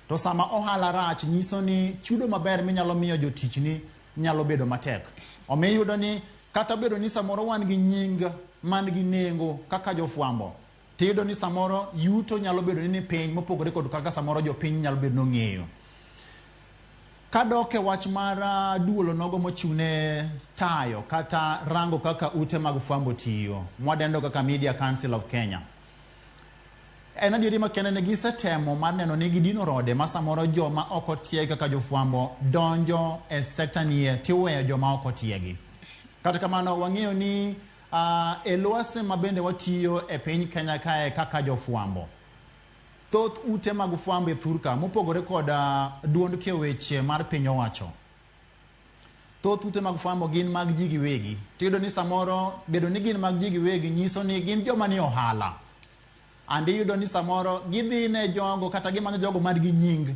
To sama ohala rach nyiso ni chudo maber minyalo miyo jotichni nyalo bedo matek. Omiyo iyudo ni kata bedo ni samoro wan gi nying man gi nengo kaka jofwambo, tiyudo ni samoro yuto nyalo bedo ni piny mopogore kod kaka samoro jopiny nyalo bedo nong'eyo. Kadok e wach mar duolo nogo mochung'ne tayo kata rango kaka ute mag fwambo tiyo, mwadendo kaka Media Council of Kenya. En adieri makende ni gisetemo mar neno ni gidino rode ma samoro joma ok otiegi kaka jofwambo donjo e sekta nie tiweyo joma ok otiegi. Kata kamano wang'eyo ni e lwasi ma bende watiyo e piny Kenya kae kaka jofwambo, thoth ute mag fwambo e thurka mopogore kod duond keyo weche mar piny owacho, thoth ute mag fwambo gin mag ji giwegi. Tiyudo ni samoro bedo ni gin mag ji giwegi nyiso ni gin joma ni ohala. And iyudo ni samoro gidhi ne jogo kata gimanyo jogo man gi nying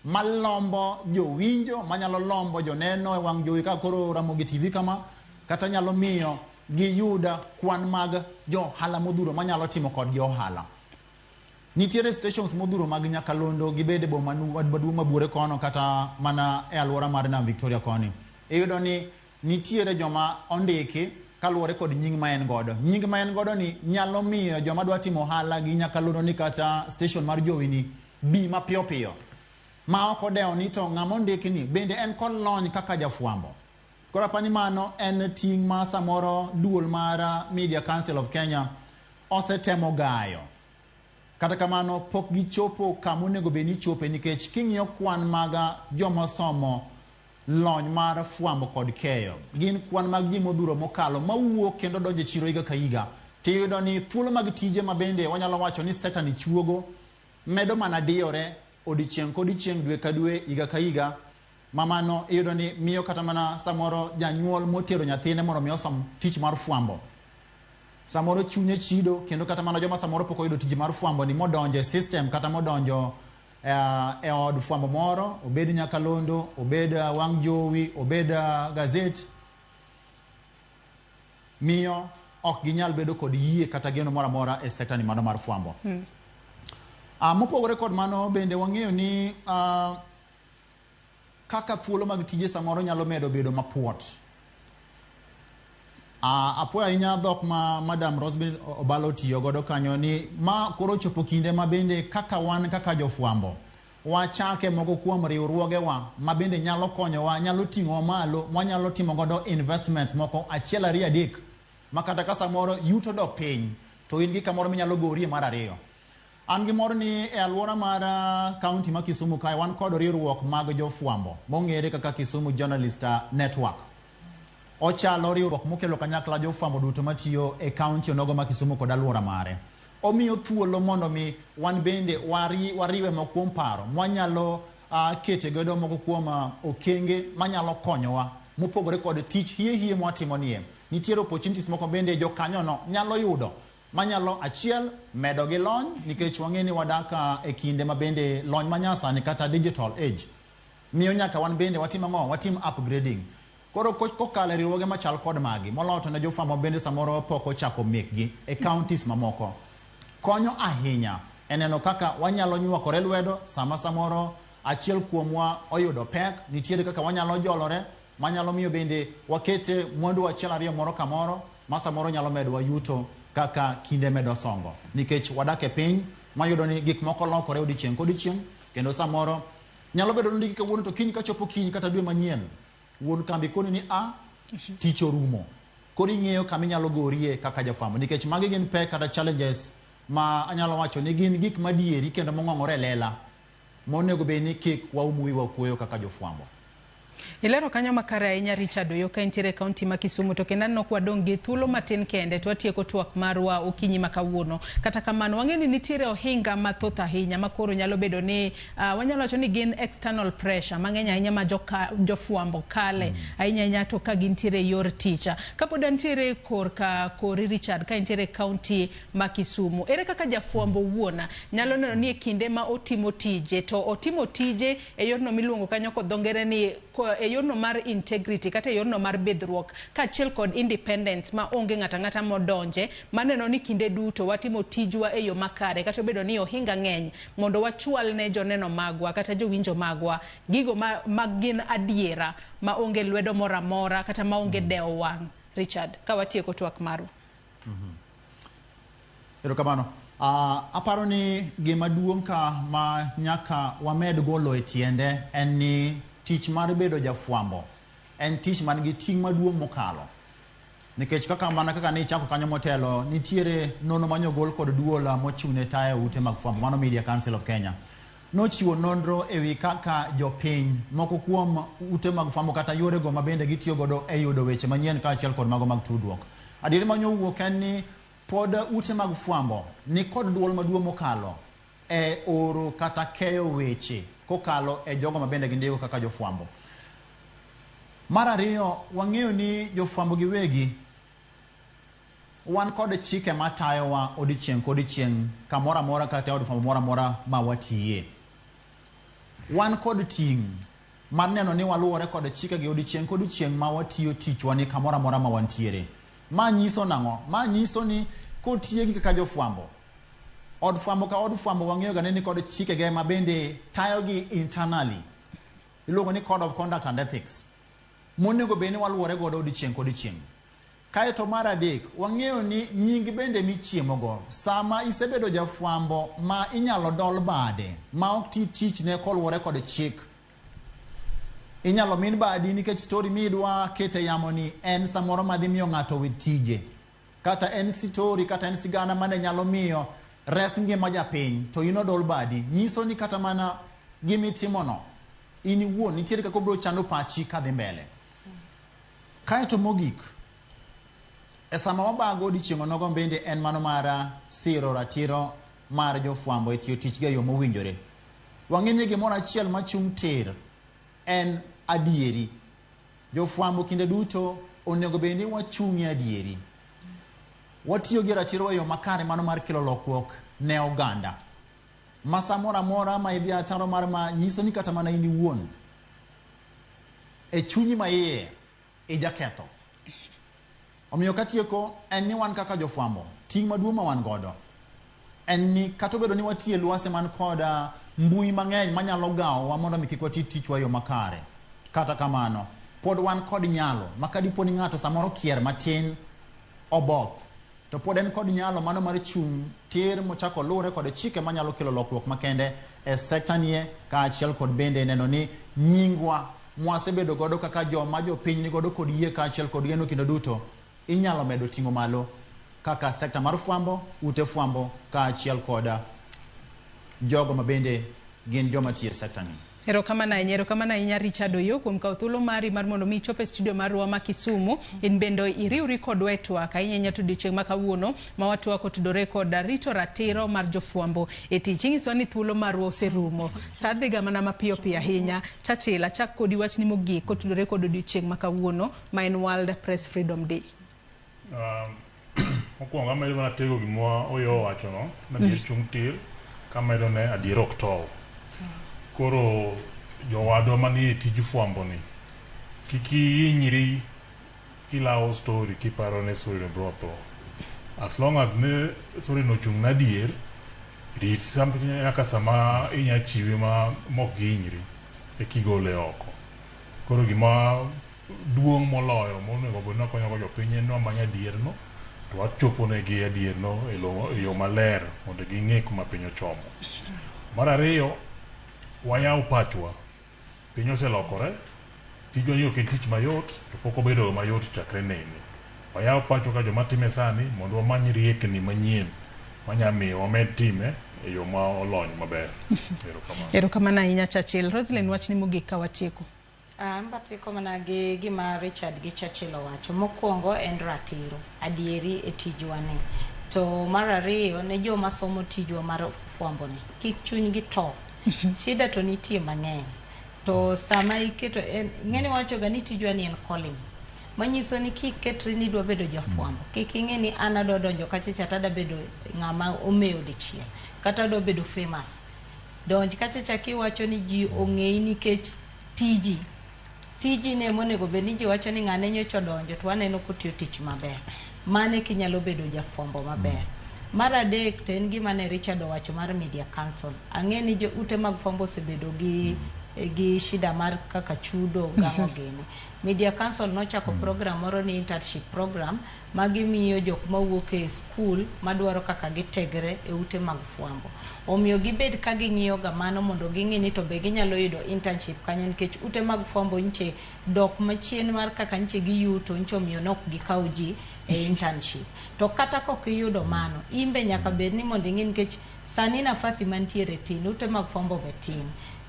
malombo jowinjo, manyalo lombo joneno e wang' jowi ka koro Ramogi TV kama, kata nyalo miyo giyud kwan mag jo ohala modhuro manyalo timo kodgi ohala. Nitiere stations modhuro mag nyakalondo gibed e boma maduong' ma Buore kono kata mana e alwora mar Nam Victoria koni. Iyudo ni nitiere joma ondiki kaluwore kod nying ma en godo. Nying ma en godo ni nyalo miyo joma dwa timo ohala gi nyakalondo ni kata station mar jowi ni bi mapiyo piyo. Ma ok odewo ni to ng'ama ondiki ni bende en kod lony kaka jafwambo. Koro apani mano en ting' ma samoro duol mar Media Council of Kenya osetemo gayo. Kata kamano pok gichopo kama onego bed ni chope nikech king'iyo kwan mag joma osomo lony mar fwambo kod keyo gin kwan mag ji modhuro mokalo mawuok kendo donjo e chiro higa ka higa, tiyudo ni thuolo mag tije ma bende wanyalo wacho ni sekta ni chuogo medo mana diyore odiechieng' kodiechieng', dwe ka dwe, higa ka higa, ma mano iyudo ni miyo kata mana samoro janyuol motero nyathine mondo mi osom tich mar fwambo samoro chunye chido, kendo kata mana joma samoro pok oyudo tich mar fwambo ni modonjo e system kata modonjo e od fwambo moro, obed nyakalondo, obed wang' jowi, obed gazet, miyo ok ginyal bedo kod yie kata geno moro amora e sekta ni mano mar fwambo. Mopogore kod mano bende wang'eyo ni kaka thuolo mag tije samoro nyalo medo bedo mapuot. Apuoyo ahinya dhok ma Madam Rosemary Obalo tiyo godo kanyo ni ma koro chopo kinde ma bende kaka wan kaka jofwambo wachake moko kuom riwruogewa ma bende nyalo konyowa, nyalo ting'owa malo, mwanyalo timo godo investment moko achiel ariyo adek ma kata ka samoro yuto dok piny to in gi kamoro minyalo gorie mar ariyo. An gi mor ni e alwora mar kaunti ma Kisumu kae wan kod riwruok mag jofwambo mong'ere kaka Kisumu Journalist Network. Ochalo riwruok mokelo kanyakla jofwambo duto matiyo e kaunti onogo ma Kisumu kod alwora mare. Omiyo thuolo mondo mi wan bende wariwe moko kuom paro mwanyalo kete godo moko kuom okenge manyalo konyowa mopogore kod tich hie hie mwatimo nie. Nitiere opportunities moko bende jokanyono nyalo yudo manyalo achiel medo gi lony, nikech wang'e ni wadak e kinde ma bende lony manyasani kata digital age miyo nyaka wan bende watim ang'o, watim upgrading. Koro kokalo e riwruoge machal kod magi, moloyo to ne jofwambo bende samoro pok ochako mekgi e counties mamoko, konyo ahinya e neno kaka wanyalo nywakore lwedo sama samoro achiel kuomwa oyudo pek. Nitiere kaka wanyalo jolore manyalo miyo bende wakete mwandu achiel ariyo moro kamoro ma samoro nyalo medowa yuto kaka kinde medo songo, nikech wadak e piny mayudo ni gik moko lokore odiechieng' kodiechieng', kendo samoro nyalo bedo ni kawuono to kiny kachopo kiny kata dwe manyien wuon kambi koni ni a tich orumo. Koro ing'eyo kama inyalo gorie kaka jafwambo, nikech magi gin pek kata challenges ma anyalo wacho ni gin gik madieri kendo mong'ong'ore e lela monego bed ni kik waum wiwa kuoyo kaka jofwambo. Ilero kanyo makare ahinya Richard Oyo ka intiere e kaunti ma Kisumu, to kendo aneno ka wadong' gi thuolo matin kende to watieko twak marwa okinyi ma kawuono. Kata kamano wang'e ni nitiere ohinga mathoth ahinya ma koro nyalo bedo ni wanyalo wacho ni gin external pressure mang'eny ahinya ma jofwambo kale ahinya ahinya to ka gintiere e yor tich. Kapod antiere korka kori Richard ka intiere e kaunti ma Kisumu, ere kaka jafwambo owuon nyalo neno ni e kinde ma otimo tije to otimo tije e yorno miluongo kanyo kod dho ngere ni e yorno mar integrity kata e yorno mar bidhruok kaachiel kod independence ma onge ng'ato ang'ata modonje maneno ni kinde duto watimo tijwa e yo makare kata obedo ni ohinga ng'eny mondo wachwal ne joneno magwa kata jowinjo magwa gigo ma gin adiera ma onge lwedo moro amora kata ma onge dewo wang'. Richard, ka watieko twak marwa. Erokamano. Aparo ni gima duong' ka ma nyaka wamed golo e tiende en ni tich mar bedo jafwambo en tich man gi ting' maduong' mokalo. Nikech kaka mana kaka ne ichako kanyo motelo, nitiere nonro manyogol kod duol mochung' ne tayo ute mag fwambo, mano Media Council of Kenya. Nochiwo nonro ewi kaka jopiny moko kuom ute mag fwambo kata yorego ma bende gitiyo godo e yudo weche manyien kaachiel kod mago mag tudruok. Adieri manyowuok en ni pod ute mag fwambo ni kod duol maduong' mokalo e oro kata keyo weche kokalo e jogo ma bende gindiko kaka jofwambo. Mar ariyo, wang'eyo ni jofwambo giwegi wan kod chike matayowa odiechieng' kodiechieng' kamoro amora kata e od fwambo moro amora ma watiye. Wan kod ting' mar neno ni waluwore kod chike gi odiechieng' kodiechieng' ma watiyo tichwa ni kamoro amora ma wantiere. Ma nyiso nang'o? Ma nyiso ni kotiegi kaka jofwambo, Od fwambo ka od fwambo wang'eyo ga ni nikod chikege ma bende tayogi internally. Iluongo ni Code of Conduct and Ethics. Monego bed ni waluwore godo odiechieng' kodiechieng'. Kaeto mar adek, wang'eyo ni nying bende michiemogo, sama isebedo jafwambo ma inyalo dol bade, ma ok ti tichne koluwore kod chik, inyalo min badi nikech story midwa kete yamo ni en samoro madhi miyo ng'ato wit tije. Kata en story, kata en sigana mane nyalo miyo res ngima japiny, to in odol badi. Nyiso ni kata mana gimitimono, in iwuon, nitiere kaka obiro chando pachi kadhi mbele. Kaeto mogik, e sama wabago odiechieng' onogo bende en mano mar siro ratiro mar jofwambo e tiyo tichgi e yo mowinjore. Wang'e ni gimoro achiel machung' tir en adieri. Jofwambo kinde duto onego bed ni wachung' e adieri. Watiyo gi ratiro e yo makare mano mar kelo lokruok ne oganda. Ma samoro amora ma idhi ataro mar ma nyiso ni kata mana in iwuon e chunyi ma iye ijaketho. Omiyo katieko en ni wan kaka jofwambo, ting' maduong' ma wan godo en ni kata obedo ni watiyo e lwasi man kod mbui mang'eny manyalo gawowa mondo mi kik wati tichwa e yo makare. Kata kamano, pod wan kod nyalo ma kadipo ni ng'ato samoro kier matin oboth, to pod en kod nyalo mano mar chung' tir mochako luwre kod chike manyalo kelo lokruok makende e sekta nie kaachiel kod bende neno ni nyingwa mwasebedo godo kaka joma jopiny ni godo kod yie kaachiel kod geno kinde duto inyalo medo ting'o malo kaka sekta mar fwambo, ute fwambo kaachiel kod jogo ma bende gin joma tiyo e sekta ni. Erokamano ahinya, erokamano ahinya Richard Oyoo kuom kawo thuolo mari mar mondo mi ichop e studio marwa ma Kisumu. In bende iriwri kodwa e twak ahinya ahinya to odiochieng' ma kawuono ma watwak otudore kod rito ratiro mar jofwambo e tich. Inyisowa ni thuolo marwa oserumo. Sa dhiga mana mapiyo piyo ahinya. Churchill, achak kodi wachni mogik kotudore kod odiochieng' ma kawuono ma en World Press Freedom Day. Mokwongo amedo mana tego gima Oyoo owachono, ni adier chung' tir, kamedo ne adier ok tow. Koro jowadwa manie tij fwambo ni, kik ihinyri kilawo story kiparo ni story no biro tho. As long as ne story no ochung' na adier, rit nyaka sama inya chiwe ma mok gihinyri ekigole oko. Koro gima duong' moloyo monego bed ni wakonyogo jopiny en ni wamanyo adier no to wachopo negi adier no e yo maler mondo ging'e kuma piny ochomo. Mar ariyo, wayaw pachwa. Piny oselokore, tijwa ni ok en tich mayot, to pok obedo mayot chakre nene. Wayaw pachwa ka joma time sani mondo wamany riekni manyien manya miyo wamed time e yo ma olony maber. Erokamano. Erokamano ahinya Churchill. Roselyn, wachni mogik ka watieko. An batieko mana gi gima Richard gi Churchill owacho. Mokwongo en ratiro, adieri e tijwa ni. To mar ariyo ne joma somo tijwa mar fwambo ni, kik chunygi to. Shida to nitie mang'eny. To sama iketo en, ng'eni wacho ga ni tijwa ni en calling. Manyiso ni kiketri ni idwa bedo jafwambo, kik ing'e ni an adwa donjo kacha cha to adwa bedo ng'ama omewo dichiel, kata adwa bedo famous. Donj kacha cha kiwacho ni ji ong'eyi nikech tiji. Tiji ne monego bed ni ji wacho ni ng'ane nyocha odonjo to waneno kotiyo tich maber. Mane kinyalo bedo jafwambo maber. Mar adek to en gima ne Richard owacho mar Media Council. Ang'e ni jo ute mag fwambo osebedo gi shida mar kaka chudo gang'o gini. Media Council nochako program moro ni internship program ma gimiyo jok mawuok e skul madwaro kaka gitegre e ute mag fwambo. Omiyo gibed ka ging'iyo ga mano mondo ging'i ni to be ginyalo yudo internship kanyo nikech ute mag fwambo nche dok machien mar kaka nche giyuto nche omiyo nok gikaw ji e internship. To kata kok iyudo mano, in be nyaka bed ni mondo ing'i nikech sani nafasi mantiere tin, ute mag fwambo be tin.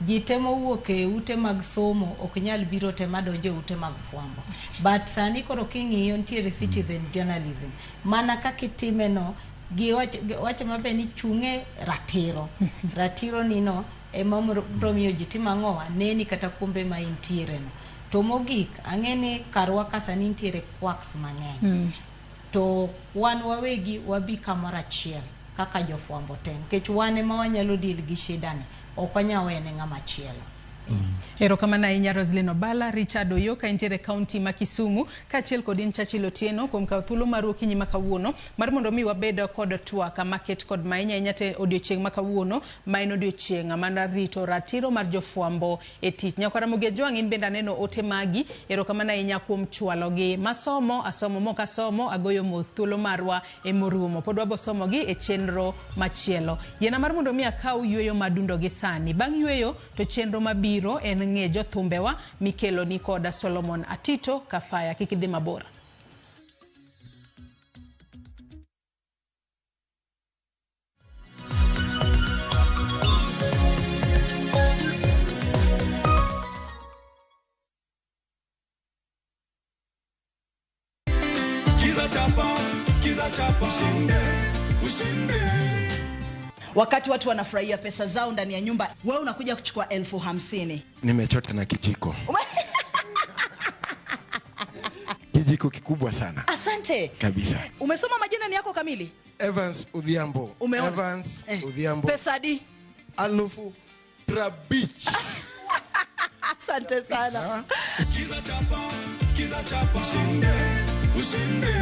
Ji te mowuok e ute mag somo ok nyal biro te madonjo e ute mag fwambo. But sani koro king'iyo nitiere citizen journalism. Mana kaka itime no, giwacho maber ni chung'e ratiro. Ratiro ni no ema biro miyo ji timo ang'owa neni kata kumbe ma intiere no. To mogik, ang'e ni karwa ka sani nitiere quacks mang'eny. To wan wawegi wabi kamoro achiel kaka jofwambo te nikech wan ema wanyalo deal gi shida ni, ok wanyal wene ng'ama chielo. Erokamano ahinya Roslyn Obala, Richard Oyo ka intiere e kaunti ma Kisumu, kaachiel kod in Churchill Otieno kuom kawo thuolo maru okinyi ma kawuono mar mondo mi wabed kod twak maket kod ma ahinya ahinya te odiochieng' ma kawuono ma en odiochieng' mar rito ratiro mar jofwambo e tich. Nyakwar Ramogi Ajwang' in bende aneno ote magi, erokamano ahinya kuom chwalogi. Masomo, asomo, mok asomo, agoyo mos, thuolo marwa emorumo. Pod wabosomogi e chenro machielo. Yiena mar mondo mi akaw yueyo madundo gi sani. Bang' yueyo to chenro mabiro en ng'e jothumbewa mikelo ni koda Solomon Atito Kafaya. Kik idhi mabor. Sikiza chapa, sikiza chapa, ushinde, ushinde. Wakati watu wanafurahia pesa zao ndani ya nyumba, wewe unakuja kuchukua 50,000. Nimechota na kijiko. Kijiko kikubwa sana. Asante. Kabisa. Umesoma majina ni yako kamili? Evans Odhiambo. Umeona? Evans Odhiambo. Pesa di? Alufu Trabich. Asante sana. Sikiza chapa, sikiza chapa, ushinde, ushinde.